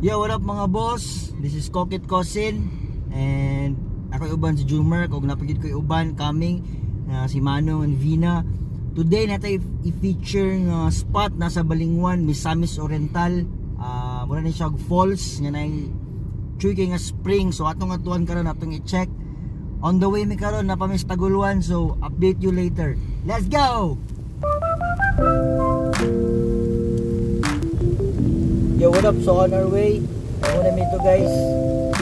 Yo, what up, mga boss? This is Kokit Kosin and ako uban si Jumer kog napagid ko uban coming na si Manong and Vina. Today natin i-feature nga spot nasa Balingwan, Misamis Oriental. Mura ni siya og falls nga nay chuy kay nga spring, so atong atuan karon, atong i-check. On the way mi karon na pa mi sa Taguluan, so update you later. Let's go! Yo, what up? So on our way. Ako na to, guys.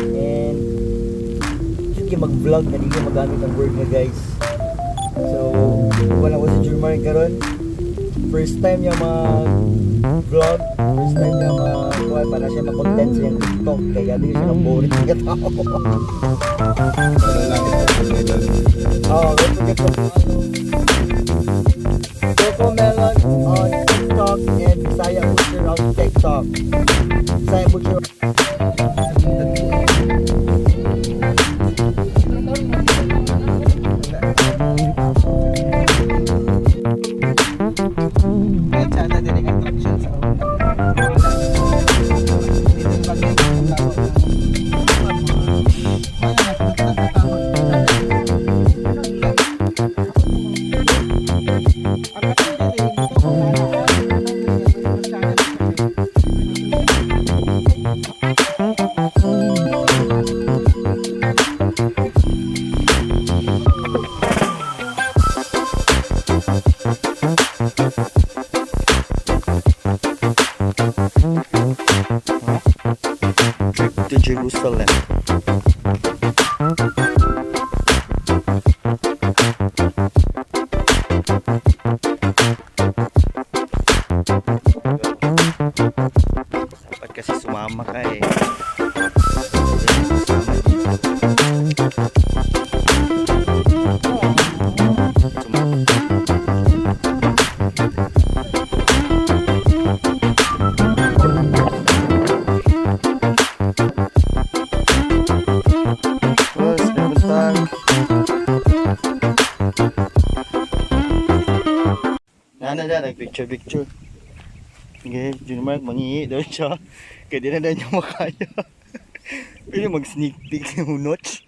And should kayo mag-vlog na di ko magamit ang word nga "guys." So, wala ko si Jumar karon. First time niya mag-vlog. First time niya mag para siya ma-content sa iyang TikTok. Kaya gabi siya ng boring nga tao. Oh, don't forget to follow Coco Melon on TikTok and Bisaya Butcher on TikTok. Bisaya Butcher. Sana din ang attraction sa dito pag tawag. Trip to Jerusalem. Dapat kasi sumama ka eh. Sumama dito. Sumama. Boss, may buntag. Nana dyan, nag-picture picture. Sige, Junior Mark, mangihi daw siya. Kaya di na daw niya makaya. Pwede mag-sneak peek yung notch.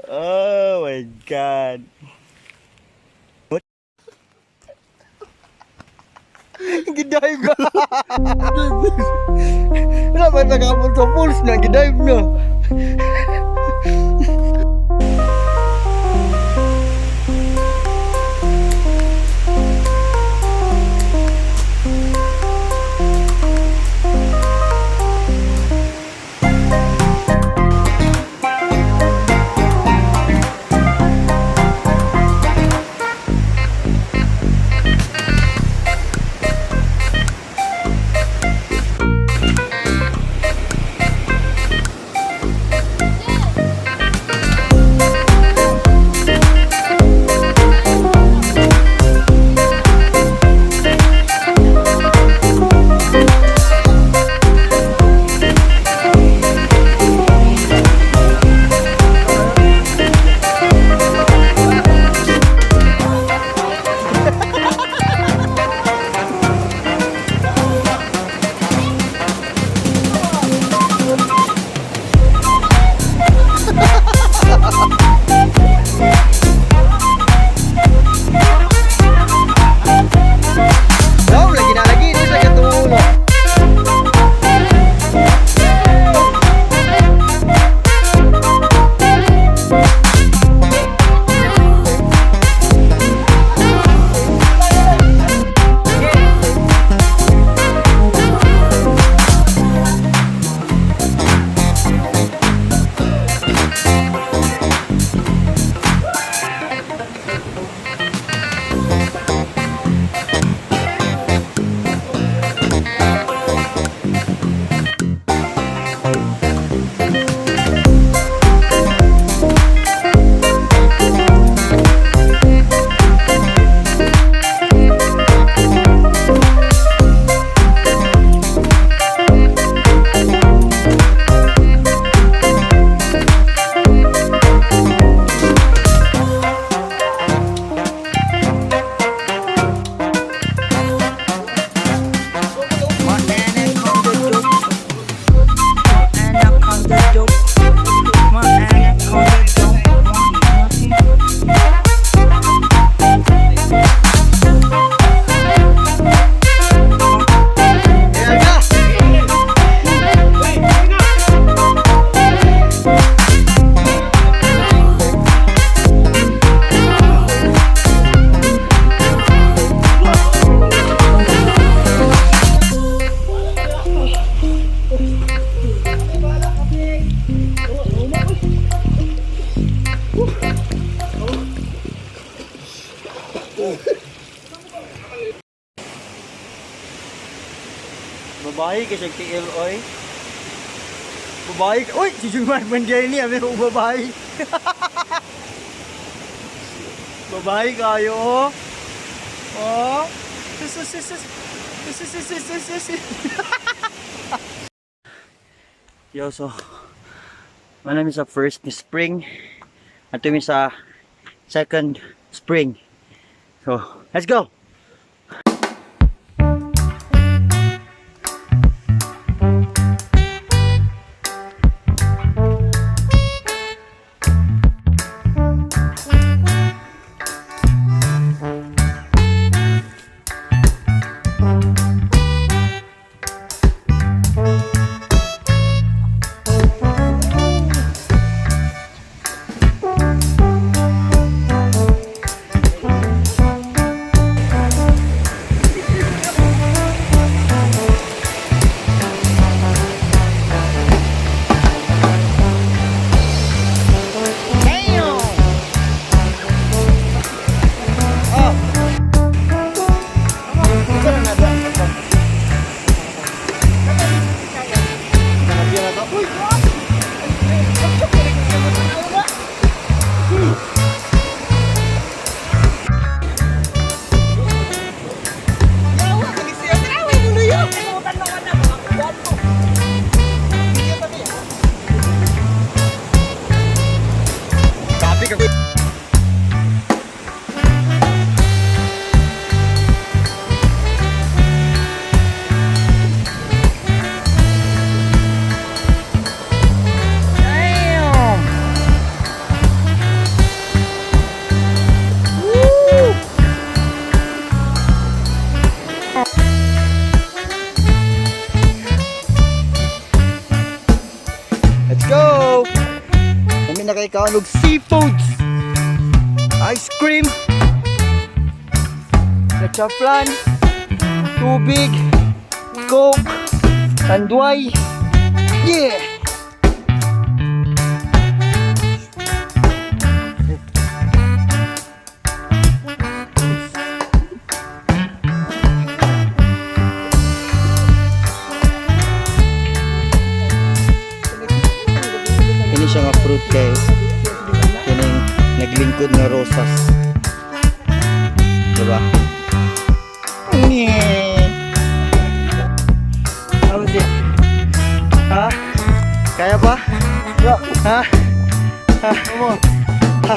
Oh my God. What? Gidive ka. Wala ba nakaabot sa pulse na? Gidive na. Babae kay siya tiil oy. Babae. Uy, si Jungman man diay ni abi ko babae. Babae kayo oh. Oh. Sus sus sus sus. Sus sus sus sus sus sus. Yo, so my name is sa first ni spring. Ato mi sa second spring. So, let's go. Damn! Oh. Grabe ka. Damn! Woo! Let's go! Kami na kay kaon og seafoods! Ice cream! Leche flan, tubig, coke, tanduay. Yeah! Kini siya nga fruit kay kining naglingkod nga rosas. Diba? Nye. How was it? Ha? Kaya pa? Ha? Ha? Ha?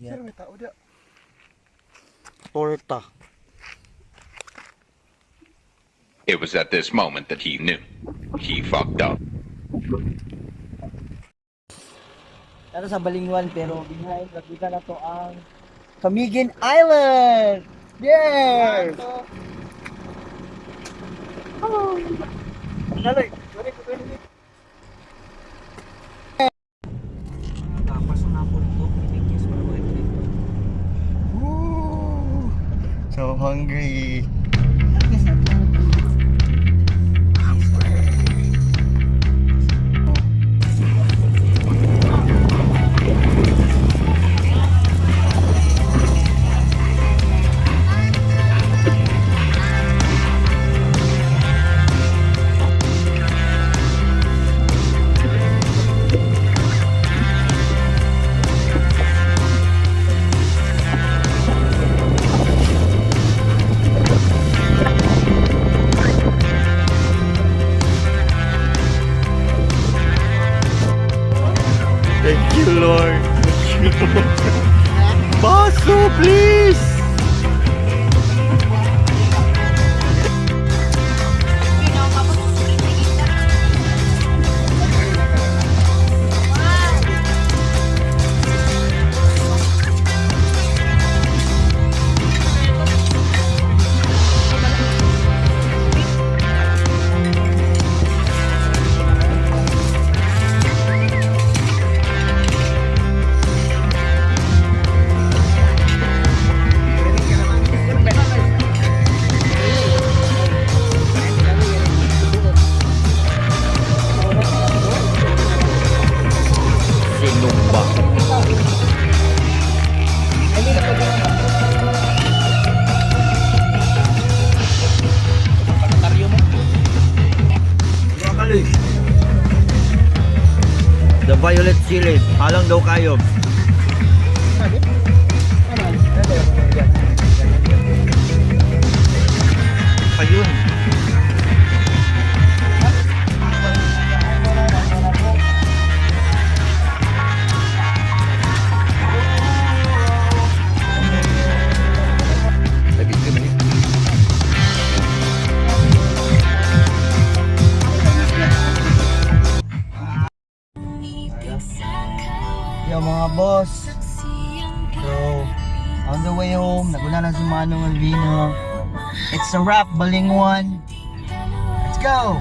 Sir, may tao da. Torta. It was at this moment that he knew. He fucked up. Ano sa Balingwan pero behind nakita na to ang Camiguin Island. Yes! Oh. Daloy. Pasok na ako dito. Pinigis wala ko ito. Woo! So hungry. Thank you, Lord. Thank you, Lord. Baso, please! Violet chili. Halang daw kayo. Ayun. Yo, mga boss. So, on the way home, naguna na si Manong Alvino. It's a wrap, Balingwan. Let's go!